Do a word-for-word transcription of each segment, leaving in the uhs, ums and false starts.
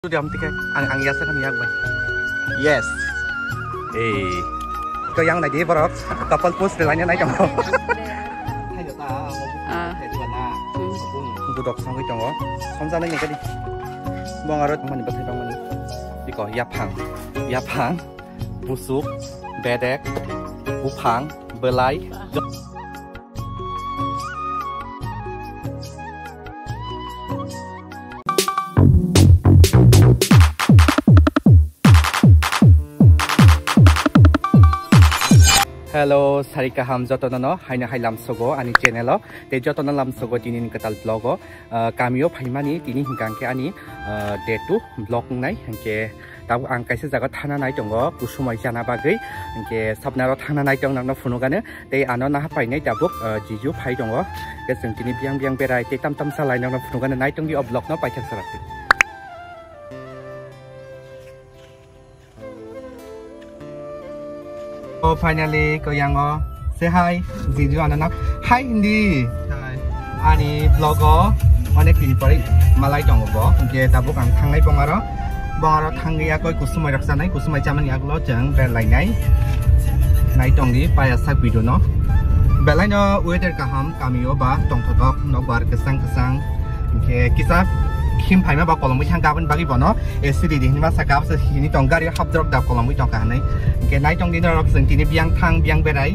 Studio am tike ang ang yasa kan yak bai. Yes. Hey. Ko yang nai di borok couple post de lainai nai tong. Ah. Budok songwi tongo. Somjana ni kadi. Bong aro mani bathai bang mani. Iko yaphang. Yaphang. Busuk. Bedek. Buphang. Belai. Hello, sari kaham jotono no, haino hai lamsogo ani channel o. Tei jotono lamsogo tini ni kwtal vlog o. Ah, kamio phaimani tini hinkha khe ani, ah, day two vlog wngnai. Hinkhe tabuk ang kaisa jaga thana nai tongo, kusumai chana bagwi. Hinkhe sabnaro thangna nai tong nokno phunukgano. Tei ano naha painai tabuk, ah, jiju phai tongo. Khe chwng tini biyang biyang berai tei tam tam salai nokno phunukgano, nai tongdi o vlog no paithak salak twi. Oh, finally, ko yango. Say hi, Jiju ano na. Hi, hindi. Hi. Ani vlog o onek din pore malai tongo bo. Hinkhe tabuk ang thangnai bongaro. Bongaro thangwi akoi kusumai rok chanai, kusumai chamani agulo chwng berlainai. Nai tongdi paya sak video no. Belaino weather kaham, kamio ba tongthotok, nokbar kwchang kwchang. Hinkhe kisa khim phaima ba kolomwi thang gabon bagwi bono. Acid di hinma saka bwsa hini tong gari hapdrok da kolomwi tongkha hinwi. Hinkhe nai tongdi norok chwng tini biyang thang biyang berai.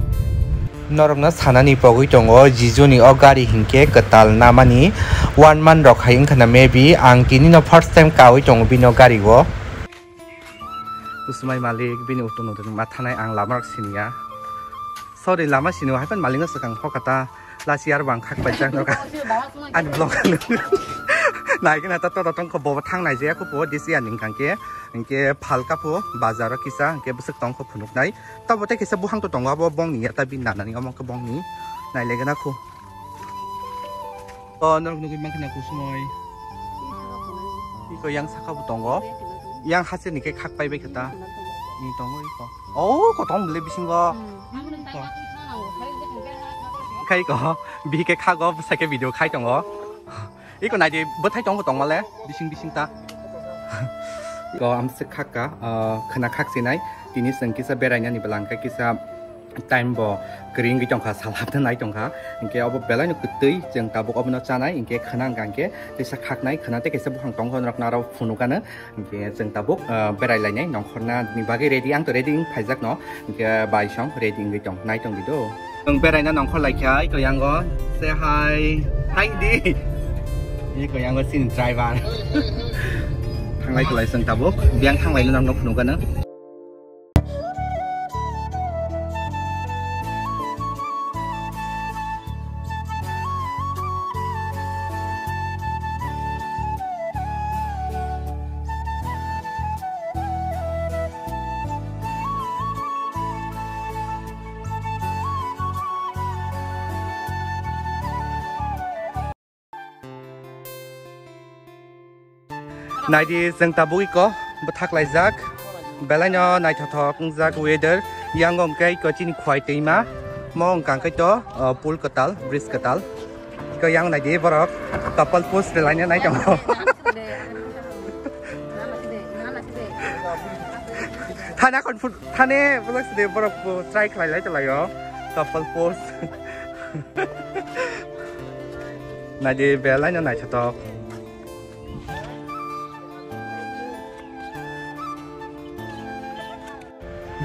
Norokno sanani pogwi tongo, Jijuni o gari hinkhe kwtal namani one month rok hai wngkha na maybe, ang tini no first time kaui tongo bini o gari o. Kusumai malik bini utung utung ma thanai ang lama rok siniya. Sorry, lama sini hai pan malingo swkang hokata. Lasi ar bang khak bai jak no ka. Ani vlog. Nai gana ta to tong ko bo thang nai je ko po disi ani kangke. Hinkhe phalka po bazar o kisa hinkhe bwswk tong ko phunuk nai. Tabo tei kisa buhang to tongo abo bong ni ya ta bin nana ni omo khe bong ni. Nai le gana khu. O norok nugui mankha na kusumoi. Iko yang saka bo tongo. Yang hasil ni khe khak pai bai khe ta. Ni tongo iko. Oh, kotong bele bisingo. Khai ko, bihike khago, bwsake video khai tongo. Iko naidi bwthai tongo tongmale, bising bising ta. Ko amswk khakka, ah, khwna khaksinai, tini chwng kisa berainani bwlangkhe kisa time bo kwrwi wngwi tongkha, sal hapna nai tongkha. Hinkhe obo belaino kwtwi chwng tabuk obono chanai, hinkhe khwna wngkha hinkhe teisa khaknai, khwna tei kaisa buphang tongkha norokno aro phunukano. Hinkhe chwng tabuk, ah, berai lainai nongkhorna ni bagwi ready, ang to ready wng phaijak no, hinkhe bai song ready wngwi tong, nai tong di do. Chwng beraina nongkhor laikha, iko yango, say hi, hi di. Iko yango chini driver. Thanglai kwlai chwng tabuk, biyang thanglai no nokno phunukgano. Naidi chwng tabuk iko bwthak laijak, belaino naithothok wngjak weather. Yang wngkhe iko chini khwai twima, mo wngkha khe to, uh, pool kwtal, bridge kwtal. Iko yang naidi borok couple post rwlaina nai tongo. Thana kon phut-, thane vlog side borok bo try khlai lai tonglaio couple post. Naidi belaino naithothok.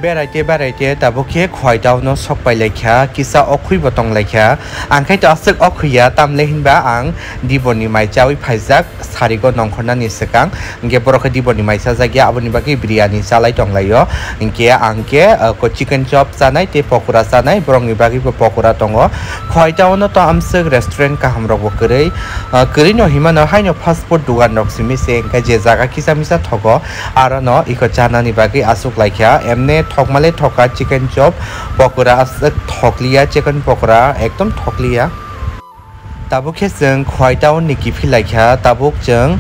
Beraite beraite tabuk khe khwai down o sok pai laikha, kisa okhwi bo tong laikha. Ang khai to aswk okhwi ya, tamle hinba ang diboni mai chawi phaijak, sarigo nongkhornani swkang. Hinkhe borok khe diboni mai chajakya, aboni bagwi biryani chalai tonglaio. Hinkhe ang khe, uh, ko chicken chop chanai tei pokora chanai, borokni bagwi bo pokora tongo. Khwai town o to amswk restaurant kaham rok bo kwrwi, uh, kwrwi no hinmano haino fast food dugan rok simi se, hinkhe je jaga kisa misa thogo, aro no iko chanani bagwi aswk laikha. Emne thokmale thokha chicken chop, pokora aswk thokliya, chicken pokora ekdom thokliya. Tabuk khe chwng Khowai town ni kiphilai kha, tabuk chwng,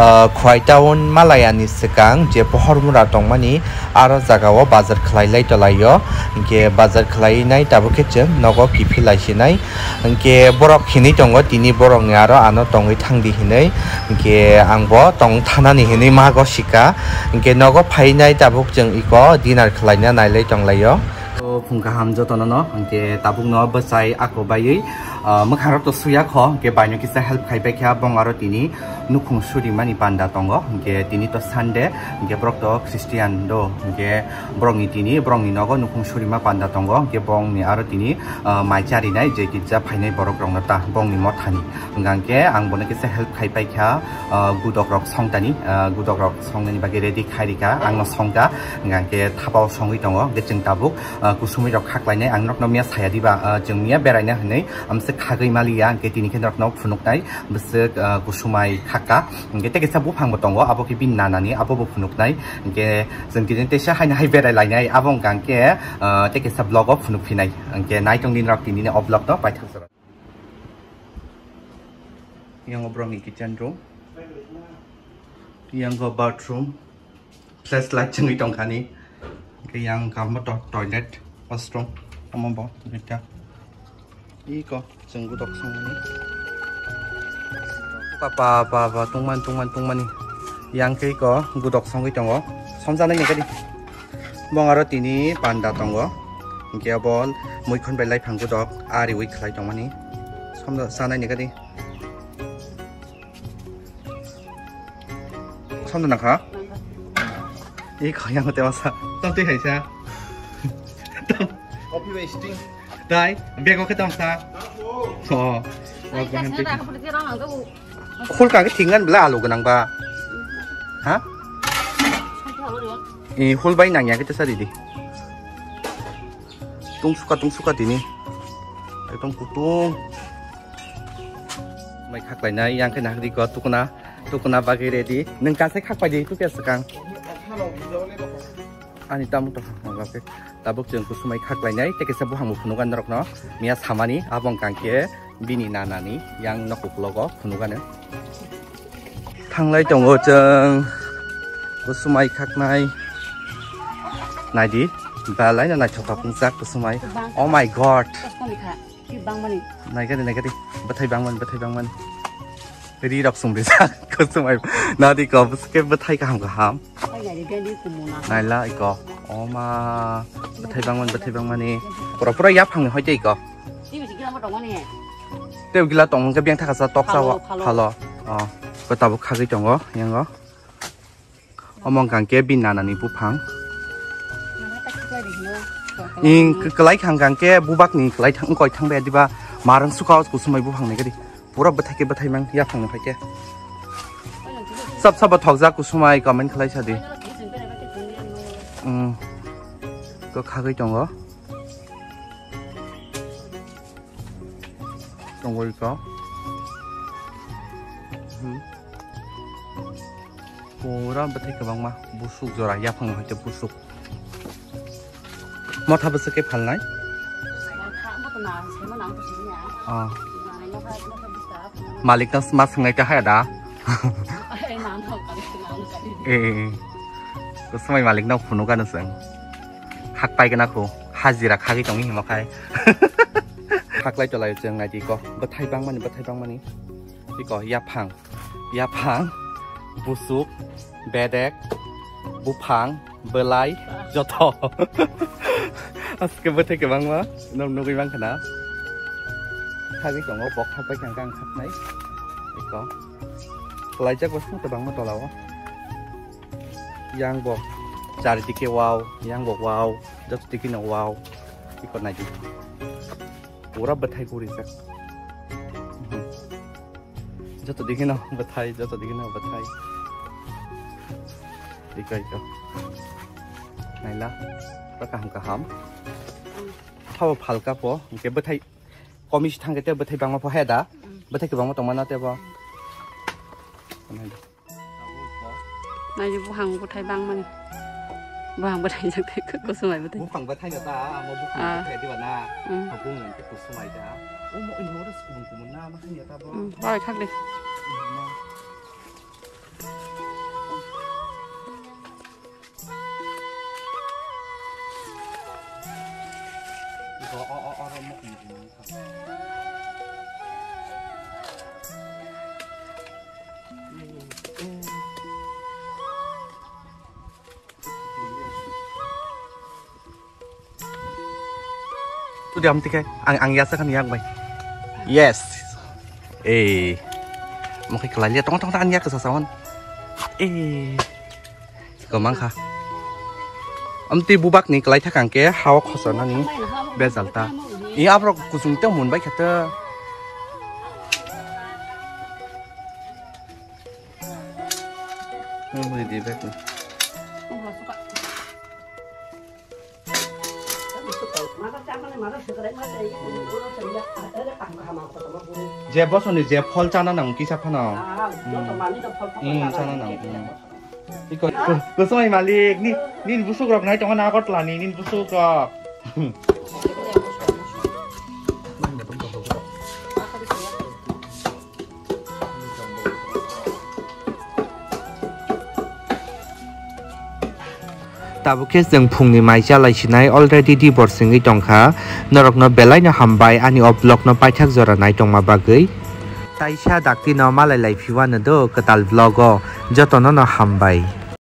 ah, Khowai town malaya ni swkang je Pohormura tongmani, aro jaga o bazar khlai lai tolai o, hinkhe bazar khlai nai tabuk khe chwng nogo kiphilai sinai, hinkhe borok hinwi tongo tini borok ni aro ano tongwi thangdi hinwi, hinkhe ang bo tong thanani hinwi mago sika, hinkhe nogo phainai tabuk chwng iko dinner khlaina nailai tonglai o. O phung kaham jotono no, hinkhe tabuk no bwsai ako baiwi, ah, mwkhang rok to suya kho, hinkhe bai no kisa help khai pai kha, bong aro tini nukhung surimani panda tongo, hinkhe tini to Sunday, hinkhe borok to Christian do, hinkhe borok ni tini borok ni nogo nukhung surima panda tongo, hinkhe bong ni aro tini, ah, mai charinai je girja phainai borok rok no ta bong ni mothani, hingkha hinkhe ang bono kisa help khai pai kha, ah, gudok rok songtani, ah, gudok rok songnani bagwi ready khai rika, ang no songkha, hingkha hinkhe thapa o songwi tongo, hinkhe chwng tabuk ah, kusumui rok khaklainai ang nokno miya saya diba, ah, chwng miya beraina hinwi amse khagwi maliya, hinkhe tini khe nokno phunuknai bwswk, ah, kusumai khakka, hinkhe tei kaisa buphang bo tongo, abo khe bini nanani, abo bo phunuknai, hinkhe chwng tini teisa haino hai berai lainai, abo wngkha hinkhe, ah, tei kaisa vlog o phunuk phinai, hinkhe naitong di norok tini ni o vlog no paithak jora. Yang o borok ni kitchen room, yang o bathroom. Flashlight chwngwi tongkha ni. Hwnkhe yang kamo to toilet, washroom, omo bo duita. Iko chwng gudok songmani. Pa, pa, pa, pa, tungman, tungman, tungmani. Yang khe iko gudok songwi tongo. Somjanai ni gadi. Bong aro tini panda tongo. Hwnkhe abo muikhon bai laiphang gudok ariwi khlai tongmani. Somja-, sanai ni gadi. Somno nangkha? Nangkha. I khayang te masa. Tam twi hai sa. Tam. Coffee wasting. Dai, bego khe tam sa. Oh. Khul ka khe thingan bela alu gwnang ba. Ha? I khul bai nang ya khe tesa didi. Tung suka, tung suka tini. Ekdom kutung. Mai khaklainai, yang khe nahri ko tukuna. Tukuna bagwi ready. Nwng kasai khakpai di, tukya swkang. Ani tamung tong, oke. Tabuk chwng kusumai khaklainai, tei kaisa buphang bo phunugo norokno. Miya samani, abo wngkha khe bini nanani yang nok uklogo phunugano. Thanglai tongo chwng kusumai khaknai. Naidi, belai no naithothok wngjak kusumai. Oh my God. Naikadi, naikadi. Bwthai bangmani, bwthai bangmani. Ri rok sum rijak, kusumai. Nadi ko, bwswk khe bwthai kaham kaham. Naila iko. Oma. Bwthai bangmani, bwthai bangmani. Pura, pura yaphangni hoite iko. Tei gila tong hwnkhe biyang thakasa toksa o. Phalo, phalo. Phalo. Oh. Ko tabuk khagwi tongo, yango. Omo wngkha khe bini nanani buphang. Ing kwlai kha wngkha khe bubakni kwlai thang, wngkoi thang bai diba marang suka o kusumai buphang ni gadi. Pura bwthai khe bwthai mang yaphang ni hai khe. Sab sabo thokjak kusumai comment khlai sadi. Hmm. Ko khagwi tongo. Tongo iko. Hmm. Pura bwthai kwbangma busuk jora yaphang hoite busuk. Motha bwswk khe phalnai? Ah. Malik no ma swngnai ta haya da? Eh, eh, eh. Kusumai malik no phunuk ano chwng. Hak pai gana khu. Hajira khagwi tongwi himo khai. Haklai tolai chwng nai di ko. Bwthai bangmani, bwthai bangmani. Iko yaphang. Yaphang, busuk, bedek, buphang, belai, joto. Aske bwthai kwbangma, nok nugwi mankha na. Khagwi tongo, bok khak bai kha, ang khaknai. Iko. Kalaijak bo song kwbangma tola o. Yang bo charidike wow, yang bo wow, joto dike no wow. Iko nai di. Pura bwthai gurijak. Joto dikhe no bwthai, joto dikhe no bwthai. Iko, iko. Naila, pura kaham kaham. Thabo phalka po, hwnkhe bwthai komis thangkhe tei bwthai bangma po heda. Bwthai kwbangma tongmano tei bo. Nai buphang bwthai bangmani. Buphang bwthai jak tei kusumai bwthai. Buphang bwthai no ta, amo buphang Ah. Bwthai diba na. Mm. Bung hwnkhe kusumai da. Omo ini oro se kumun kumun na, ma hanya ta bo. Hmm, bai thak de. Iko o, o, oro mo kumun kumun. Tu diam tikai, ang, ang yasa kan yak bai. Yes. Eh. Mo kai kelai lia, tong, tong, tong, ang yak sa sawan. Eh. Komang kha. Amti bubak ni kelai thakang ke hao khosa nani bezal ta. I abrok kusung te mun bai khata. Hmm, di bek. Je bosoni je phol chana nang kisa phano. Hmm, chana nang. Hmm. Iko, ko-, kosoi malik, ni, ni busuk rok nai tongo na Agartala ni, ni busuk rok. Tabuk khe chwng phungni mai chalai sinai, already dibor singwi tongkha. Norokno belaino hambai ani o vlogno paithak jora naitongma bagwi. Taisa daktino malai lai phiwano do kwtal vlogo, jotono no hambai.